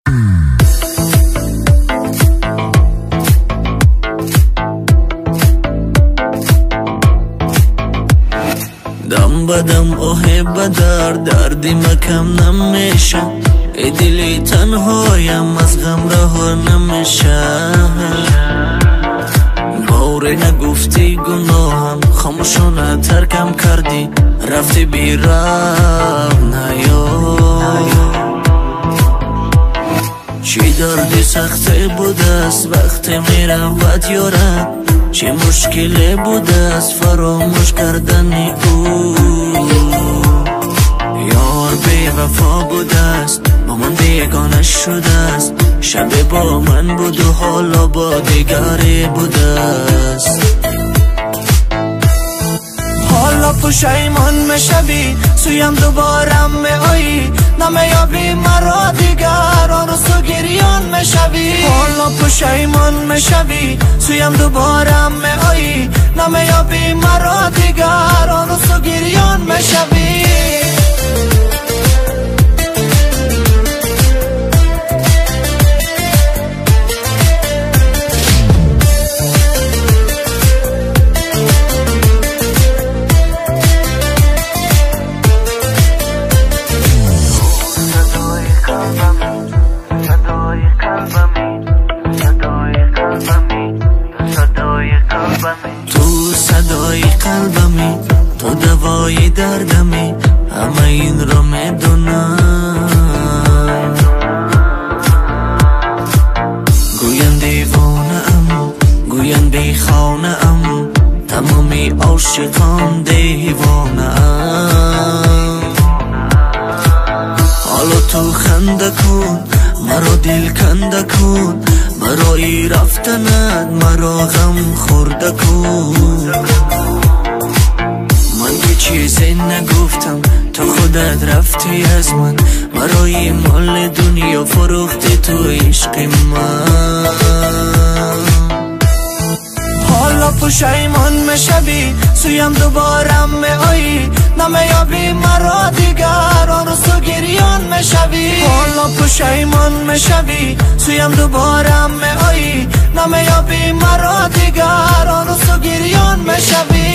Дам ба дам оҳе ба дард, дарди макам намеша. Эй дили танҳоям аз ғам раҳо намеша. Боре нагуфтӣ гуноҳам, хомӯшона таркам кардӣ, рафтӣ бераҳм наё. Чӣ дарди сахте будааст вақте меравад ёрат, чӣ мушкиле будааст фаромӯш кардани ӯ. Ёр бевафо будааст, бо ман бегона шудааст, шабе бо ман буду ҳоло бо дигаре будааст. Ҳоло пушаймон мешавӣ, сӯям дубора меоӣ, намеёбӣ маро дигар, он рӯз ту гирён мешавӣ. Ҳоло пушаймон мешавӣ, сӯям дубора меоӣ, намеёбӣ маро дигар, он рӯз ту гирён мешавӣ. Ту садои қалбами, ту давои дардами, ҳама инро медонам. Гӯянд девонаам, гӯянд бехонаам, тамоми ошиқон девонаам. Ҳоло ту ханда кун, маро дил канда кун, барои рафтанат маро ғам хӯрда кун. Ман ки чизе нагуфтам, ту худат рафтӣ аз ман, барои моли дунё фурӯхтӣ ту ишқи ман. Ҳоло пушаймон мешавӣ, сӯям дубора меоӣ, намеёбӣ маро дигар, он рӯз ту гирён мешавӣ. Ҳоло пушаймон мешавӣ, сӯям дубора меоӣ, намеёбӣ маро дигар, он рӯз ту гирён мешавӣ.